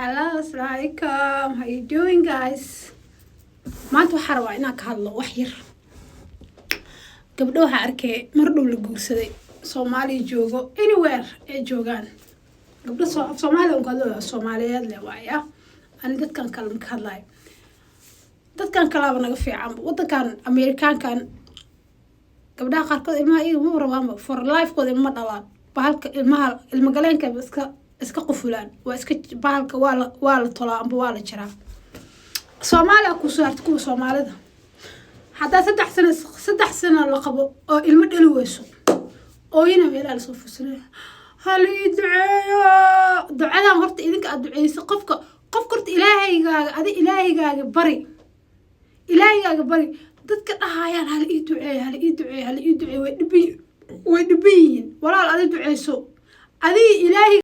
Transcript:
Hello, asalaamu calaykum. How you doing, guys? Maanta waxaa rabaa inaan ka hadlo wax yar. Gabdho waxaa arkay mar dhow la guursaday, Soomaaliya joogo, anywhere ay joogaan. Gabdho soo Soomaaliya un ka hadlo, Soomaaliyeed le waaya. Ani dadkan kale ma ka hadlayo. Dadkan kalaaba naga fiican. Wadankan Amerikaankan gabdhaha qaarkood ilmaha iyaga ma rabaanba, for lifekooda ilma dhalaan. Bahalka ilmaha ilmagaleenka iska qufulaan, waa iska bahalka, waa la tolaa amba waa la jaraa. Soomaaliya kusoo harta kuwa Soomaalida, haddaa 3 sano 3 sano la qabo oo ilmo dhali weyso, ooyina meelaha lasoo fursanaya, hala ii duceeyo. Ducadan horta idinka aad duceyso, qofka horta Ilaahaygaaga, adi Ilaahaygaaga bari, Ilaahaygaaga bari. Dadka dhahayaan "hala ii duceeyo, hala ii duceeyo, hala ii duceeyo" way dhiban, way dhiban yihiin. Walaal, adi duceyso, adiga Ilaahay.